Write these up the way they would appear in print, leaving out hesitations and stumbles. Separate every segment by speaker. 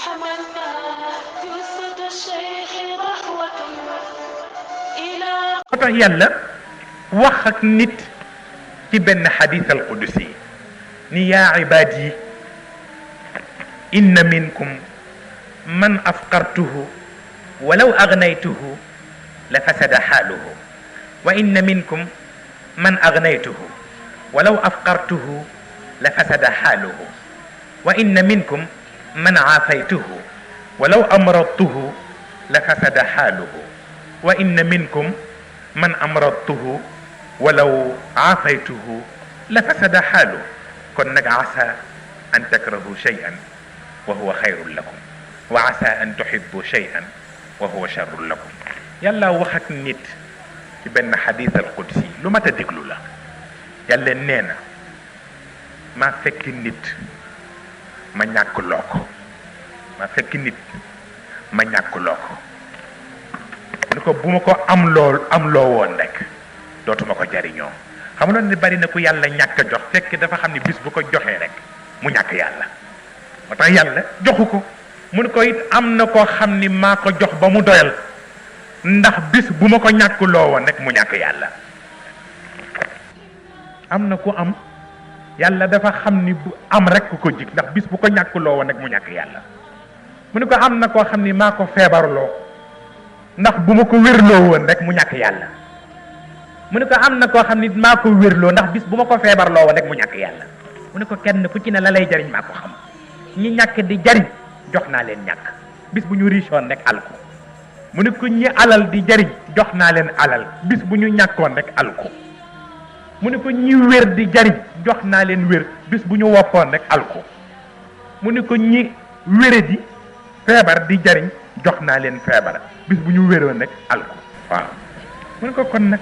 Speaker 1: حملنا جثة الشيخ رهوة إلى
Speaker 2: moo tax yàlla wax ak nit ci benn xadis al qudusi ni yaa ibaadi inna minkum man afqartuhu walaw agnaytuhu la fasada xaaluhu wa inna minkum man agnaytuhu walaw afqartuhu la fasada xaaluhu wa inna minkum man aafaytuhu walaw amradtuhu la fasada xaaluhu wa inna minkum man amradtuhu walaw aafaytuhu la fasada xaaluhu kon nag asa an takrahu shay'an wa huwa xayrun lakum wa asa an tuhibbu shay'an wa huwa sharrun lakum yàlla wax ak nit ci benn xadis al qudsi lu mat a déglu la yàlla nee na maa fekk nit ma ñàkk loo ko maa fekk nit ma ñàkk loo ko ni ko bu ma ko am loo woon rek dootuma ko jariñoo xam nga ne bari na ku yàlla ñàkk a jox fekk dafa xam ne bis bu ko joxee rek mu ñàkk yàlla moo tax yàlla joxu ko mu ne ko it am na koo xam ni maa ko jox ba mu doyal ndax bis bu ma ko ñàkk loo woon rek mu ñàkk yàlla am na ku am yàlla dafa xam ni bu am rek ku ko jig ndax bis bu ko ñàkk loo woon rek mu ñàkk yàlla mu ne ko am na koo xam ni maa ko feebarloo ndax bu ma ko wérloo woon rek mu ñàkk yàlla mu ne ko am na koo xam ni maa ko wérloo ndax bis bu ma ko feebarloo woon rek mu ñàkk yàlla mu ne ko kenn ku ci ne la lay jariñ maa ko xam ñi ñàkk di jariñ jox naa leen ñàkk bis bu ñu richoon rek alko mu ne ko ñi alal di jariñ jox naa leen alal bis bu ñu ñàkkoon rek alko mu ne ko ñi wér di jariñ jox naa leen wér bis bu ñu woppoon rek alko mu ne ko ñi wére di feebar di jariñ jox naa leen feebar bis bu ñu wéroon rek alko waaw mu ne ko kon nag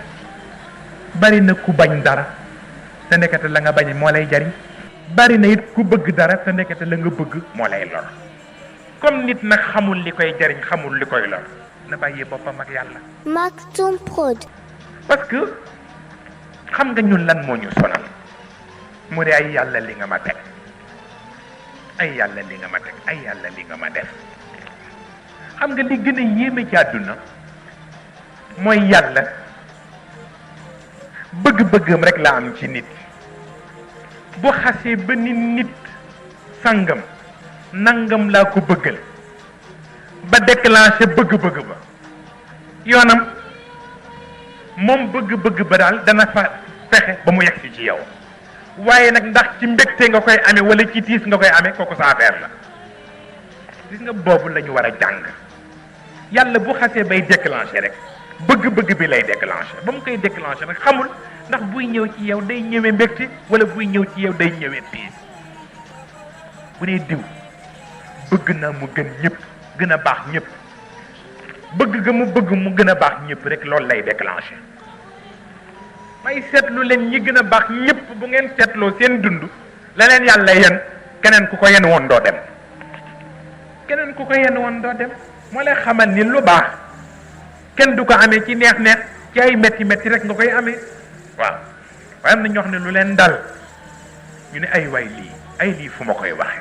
Speaker 2: bari na ku bañ dara te ndekete la nga bañ moo lay jariñ bari na it ku bëgg dara te ndekete la nga bëgg moo lay lor comme nit nag xamul li koy jariñ xamul li koy lor na bàyyi boppam ak yàlla
Speaker 3: Maktoum Prod.
Speaker 2: parce que xam nga ñun lan moo ñu sonal mu ne ay yàlla li nga ma teg ay yàlla li nga ma teg ay yàlla li nga ma def xam nga li gën a yéeme ci àdduna mooy yàlla bëgg-bëggam rek la am ci nit bu xasee ba ni nit sangam nangam laa ko bëggal ba déclenché bëgg-bëgg ba yoonam moom bëgg-bëgg ba daal dana fa fexe ba mu yegsi ci yow waaye nag ndax ci mbégte nga koy amee wala ci tiis nga koy amee kooku sa affaire la gis nga boobu la ñu war a jàng yàlla bu xasee bay déclenché rek bëgg-bëgg bi lay déclenché ba mu koy déclenché nag xamul ndax buy ñëw ci yow day ñëwee mbégte wala buy ñëw ci yow day ñëwee tiis bu dee diw bëgg na mu gën ñëpp gën a baax ñëpp bëgg ga mu bëgg mu gën a baax ñëpp rek loolu lay déclenché may seetlu leen ñi gën a baax ñëpp bu ngeen seetloo seen dund la leen yàlla yen keneen ku ko yen woon doo dem keneen ku ko yen woon doo dem moo lay xamal ni lu baax kenn du ko amee ci neex-neex ci ay métti métti rek nga koy amee waaw waaye am na ñoo xam ne lu leen dal ñu ne ay waay lii fu ma koy waxe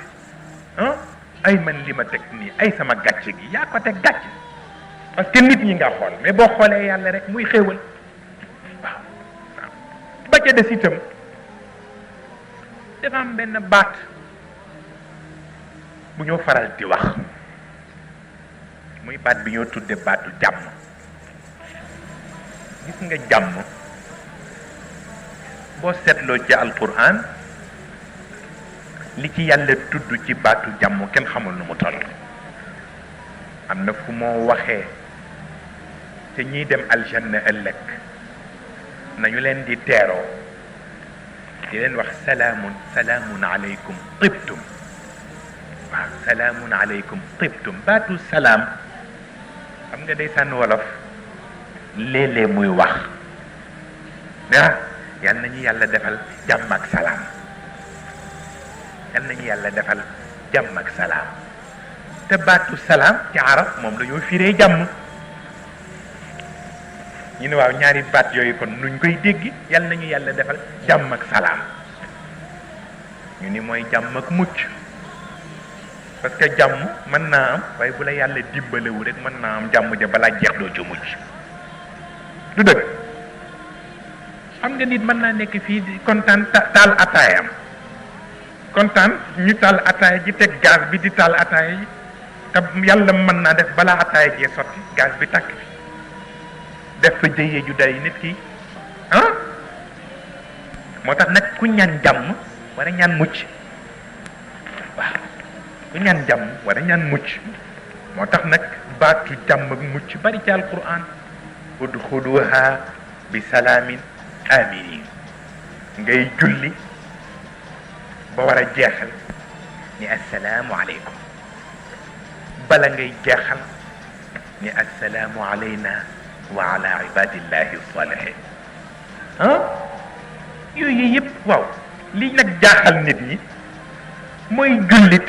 Speaker 2: ah ay man li ma teg nii ay sama gàcce gi yaa ko teg gàcce parce que nit ñi nga xool mais boo xoolee yàlla rek muy xéewal waaw waaw ba ca des itam dafa am benn baat bu ñoo faral di wax muy baat bi ñoo tudde baatu jàmm gis nga jàmm boo seetloo ci alquran li ci yàlla tudd ci baatu jàmm kenn xamul nu mu toll am na fu moo waxee te ñiy dem aljanna ëllëg nañu leen di teeroo di leen wax salaamun aleykum tibtum waaw salaamun aleykum tibtum baatu salaam xam nga day sànn wolof léeg-léeg muy wax ah yal nañu yàlla defal jàmm ak salaam yal nañu yàlla defal jàmm ak salaam te baatu salaam ci arab moom la ñoo firee jàmm ñu ne waaw ñaari baat yooyu kon nuñ koy dégg yal nañu yàlla defal jàmm ak salaam ñu ni mooy jàmm ak mucc parce que jàmm mën naa am waaye bu la yàlla dimbalewu rek mën naa am jàmm ja balaa jeex doo ci mucc du dëgg xam nga nit mën naa nekk fii di kontaan taal ataayam kontaan ñu taal ataaya ji teg gaz bi di taal ataaya yi te yàlla mën naa def balaa ataaya jee sotti gaz bi takk fi def fa jëyee ju day nit ki ah moo tax nag ku ñaan jàmm war a ñaan mucc waaw ku ñaan jàmm war a ñaan mucc moo tax nag baatu jàmm ak mucc bari ci alquran udxuluha bi salaamin aminin ngay julli ba war a jeexal ni assalaamu aleykum bala ngay jeexal ni assalaamu alayna wa ala ibadillahi salihin ah yooyu yëpp waaw lii nag jaaxal nit ñi mooy jullit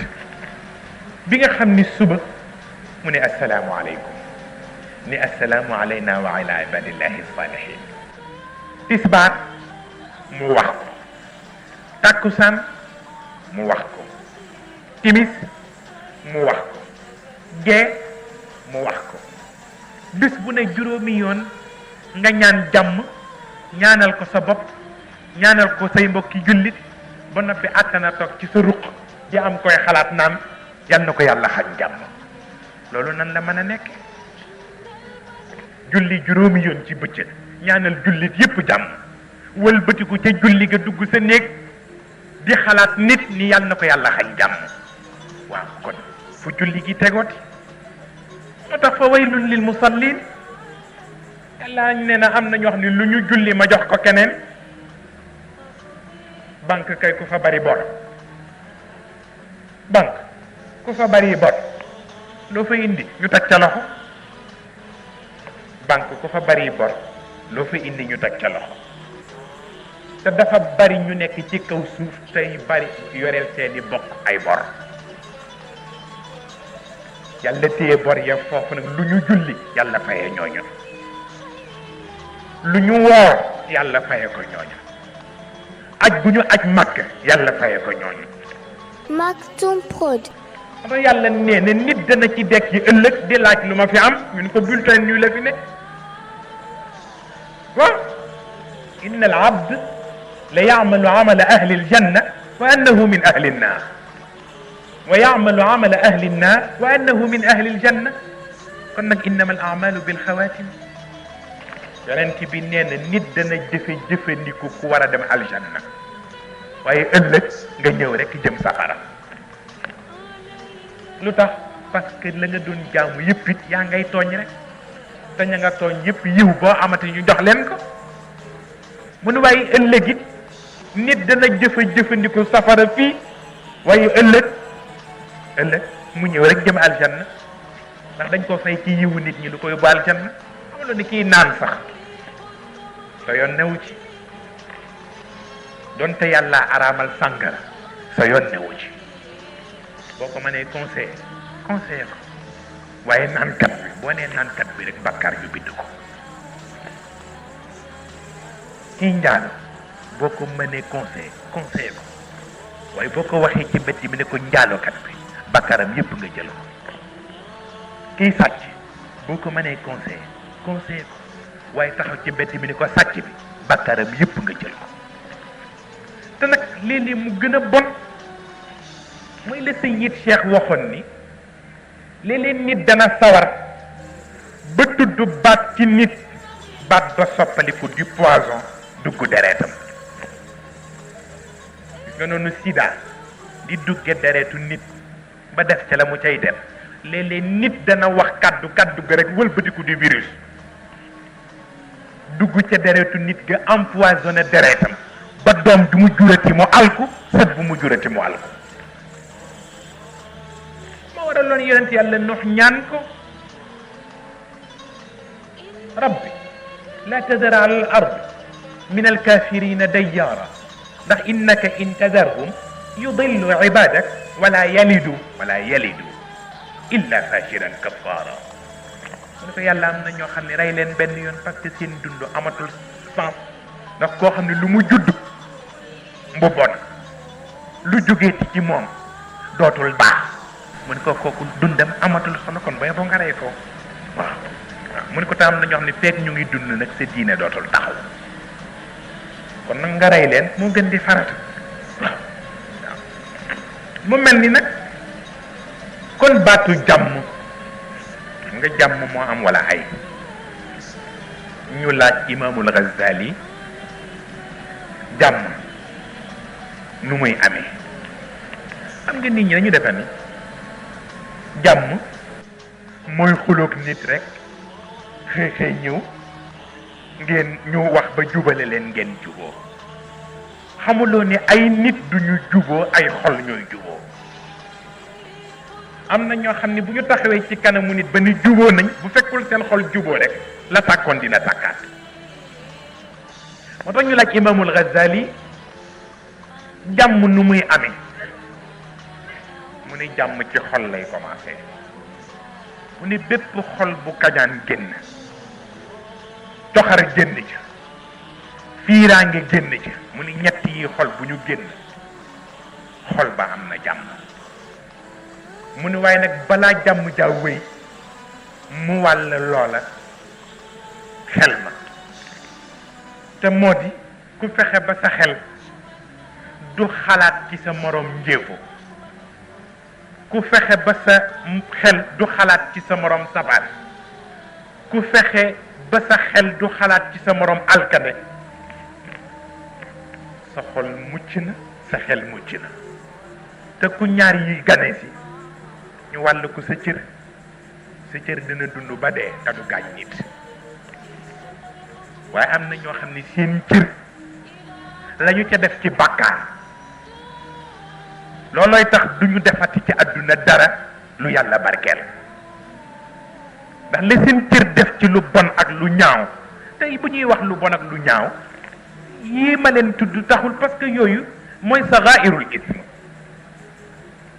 Speaker 2: bi nga xam ni suba mu ne assalaamu aleykum ni assalaamu alayna wa ala ibadillahi salihin tisbaar mu wax ko takkusaan mu wax ko timis mu wax ko gee mu wax ko bis bu ne juróomi yoon nga ñaan jàmm ñaanal ko sa bopp ñaanal ko say mbokki jullit ba noppi àttana toog ci sa ruq di am koy xalaat naan yal na ko yàlla xañ jàmm loolu nan la mën a nekk julli juróomi yoon ci bëccëg ñaanal jullit yépp jàmm wëlbatiku ca julli ga dugg sa néeg di xalaat nit ni yal na ko yàlla xañ jàmm waaw kon fu julli gi tegooti moo tax fa waylun lil musallin yàlla nee na am na ñoo xam ne lu ñu julli ma jox ko keneen banque kay ku fa bari bor banque ku fa bari bor loo fa indi ñu teg ca loxo banque ku fa bari bor loo fa indi ñu teg ca loxo te dafa bari ñu nekk ci kaw suuf tey bari yoreel seeni bokk ay bor yàlla téye bor ya foofu nag lu ñu julli yàlla faye ñooñu lu ñu woor yàlla faye ko ñooñu aj bu ñu aj màkk yàlla faye ko ñooñu
Speaker 3: Maktoum Prod.
Speaker 2: xam yàlla nee na nit dana ci dekk yi ëllëg di laaj lu ma fi am ñu ne ko bulletin ñu la fi ne waaw inna al abd la ya'malu amala ahli al janna wa annahu min ahli an nar wa ya'malu amala ahli an nar wa annahu min ahli al janna kon nag innama al a'malu bil khawatim yonent bi nee na nit dana jëfandiku ku war a dem aljanna waaye ëllëg nga ñëw rek jëm safara lu tax parce que la nga doon jaamu yëpp it yaa ngay tooñ rek te ña nga tooñ yëpp yiw boo amati ñu jox leen ko mu ne waaye ëllëg it nit dana jëfandiku safara fii waaye ëllëg mu ñëw rek jëm aljanna ndax dañ ko fay ci yiwu nit ñi lu ko yóbbu aljanna xamuloo ni kii naan sax sa yoon newu ci donte yàlla araamal sàngara sa yoon newu ci boo ko mënee conseiller ko waaye naankat bi boo nee naankat bi rek bakkaar ñu bind ko kii njaalo boo ko mënee conseiller ko waaye boo ko waxee ci mbedd mi ne ko njaalokat bi bakkaaram yépp nga jël ko kii sàcc boo ko mënee conseiller ko waaye taxaw ci mbedd mi ne ko sàcc bi bakkaaram yépp nga jël ko te nag léeg-léeg mu gën a bon mooy la Sayyid Cheikh waxoon ni léeg-léeg nit dana sawar ba tudd baat ci nit baat ba soppaliku du poison dugg deretam gis nga noonu sida di dugge deretu nit ba def ca la mu cay def léeg-léeg nit dana wax kaddu ga rek wëlbatiku du virus dugg ca deretu nit ga empoisonné deretam ba doom du mu jurati mu alku sët bu mu jurati mu alku moo waraloon yonent yàlla Nuux ñaan ko rabbi la tadar ala al ard min al kafirina dayyara ndax innaka in tadarhum yudillu ibadak wala yalidu illa fajiran kafara mu ne ko yàlla am na ñoo xam ne rey leen benn yoon parce que seen dund amatul sens ndax koo xam ne lu mu judd mbu bon lu jógee ci moom dootul baax mu ne ko kooku dundam amatul solo kon ba boo nga rey ko waaw mu ne ko tam na ñoo xam ne fekk ñu ngi dund nag sa diine dootul taxaw kon nag nga rey leen moo gën di farata waaw mu mel ni nag kon baatu jàmm nga jàmm moo am wala ay ñu laaj imaamul Ghazali jàmm nu muy amee xam nga nit ñi dañu defe ni jàmm mooy xuloog nit rek xëy ñëw ngeen ñu wax ba jubale leen ngeen juboo xamuloo ni ay nit duñu juboo ay xol ñooy juboo am na ñoo xam ne bu ñu taxawee ci kanamu nit ba ni juboo nañ bu fekkul seen xol juboo rek la tàkkoon dina tàkkaat moo tax ñu laaj imaamul Ghazali jàmm nu muy amee mu ni jàmm ci xol lay commencé mu ni bépp xol bu kañaan génn coxar génn ca fiiraange génn ca mu ni ñett yi xol bu ñu génn xol ba am na jàmm mu ni waaye nag balaa jàmm jaa wéy mu wàll loola xel ma te moo di ku fexe ba sa xel du xalaat ci sa moroom njéefo ku fexe ba sa xel du xalaat ci sa moroom sabar ku fexe ba sa xel du xalaat ci sa moroom alkade sa xol mucc na sa xel mucc na te ku ñaar yi gane si ñu wàll ko sa cër dina dund ba dee te du gaañ nit waaye am na ñoo xam ne seen cër lañu ca def ci bàkkaar loolooy tax duñu defati ci àdduna dara lu yàlla barkeel ndax li seen cër def ci lu bon ak lu ñaaw tey bu ñuy wax lu bon ak lu ñaaw yii ma leen tudd taxul parce que yooyu mooy saxaa'irul ism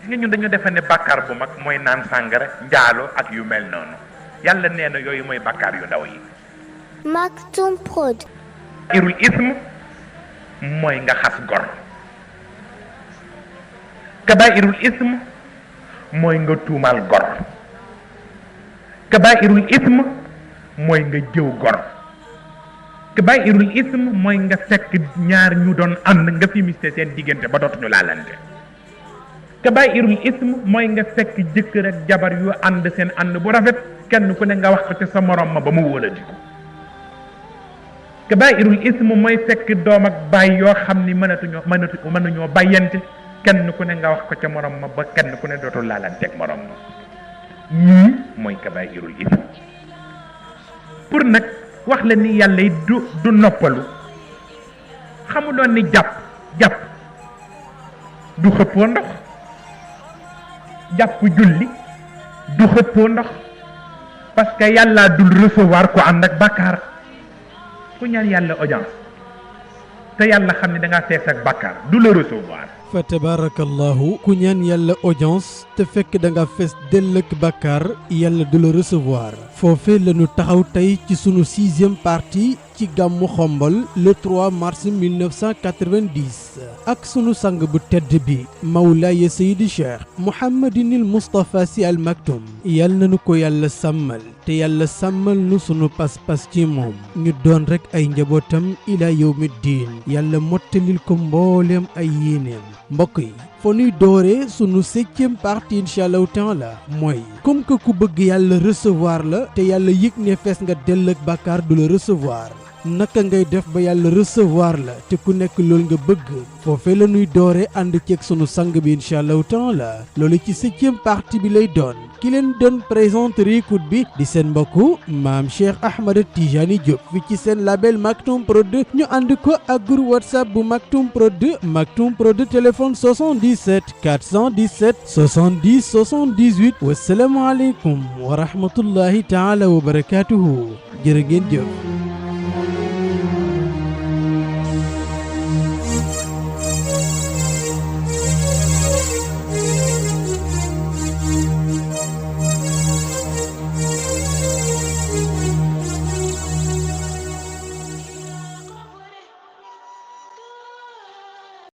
Speaker 2: gis nga ñun dañu defe ne bàkkaar bu mag mooy naan sàngara njaalo ak yu mel noonu yàlla nee na yooyu mooy bàkkaar yu ndaw yi
Speaker 3: Maktoum Prod.
Speaker 2: irul ism mooy nga xas gor kabairul ism mooy nga tuumaal gor kabairul ism mooy nga jëw gor kabairul ism mooy nga fekk ñaar ñu doon ànd nga fi miste seen diggante ba dootuñu laalante kabairul ism mooy nga fekk jëkkër ak jabar yu ànd seen ànd bu rafet kenn ku ne nga wax ko ci sa morom ma ba mu wóoladiku kabairul ism mooy fekk doom ak baay yoo xam ni mënuñoo bàyyante kenn ku ne nga wax ko ca morom ma ba kenn ku ne dootul laalanteeg morom ma yii mooy kabairul ism pour nag wax la ni yàlla yi du noppalu xamuloon ni jàpp du xëppoo ndox jàpp julli du xëppoo ndox parce que yàlla dul recevoir ko ànd ak bàkkaar ku ñaan yàlla audience te yàlla xam ne da ngaa fees ak bàkkaar du la recevoir
Speaker 4: fa tabarakallahu ku ñaan yàlla audience te fekk da nga fees dell ak bàkkaar yàlla du la recevoir foofee lañu taxaw tey ci sunu 6e partie ci gàmmu xombol le 3 mars 1990 ak sunu sang bu tedd bi Mawlaaya Seydi Cheikh Mouhamadinil Moustapha Sy Al Maktoum yal nañu ko yàlla sàmmal te yàlla sàmmal nu sunu pas-pas ci moom ñu doon rek ay njabootam ila yawmi diin yàlla mottalil ko mbooleem ay yéeneem mbokk yi fa nuy dooree sunu 7e partie incha allahu taala mooy comme que ku bëgg yàlla recevoir la te yàlla yëg ne fees nga dell ak bàkkaar du la recevoir naka ngay def ba yàlla recevoir la te ku nekk loolu nga bëgg foofee la nuy doore ànd ceeg sunu sang bi incha allahu taala loolu ci 7e partie bi lay doon ki leen doon présenter écoute bi di seen mbokku maam Cheikh Ahmed Tijani Diop fi ci seen label Maktoum Prod ñu ànd ko ak groupe WhatsApp bu Maktoum Prod téléphone 77 417 70 78 wasalaamualeykum wa rahmatullahi taala wa barakatuhu jërë ngeen jëf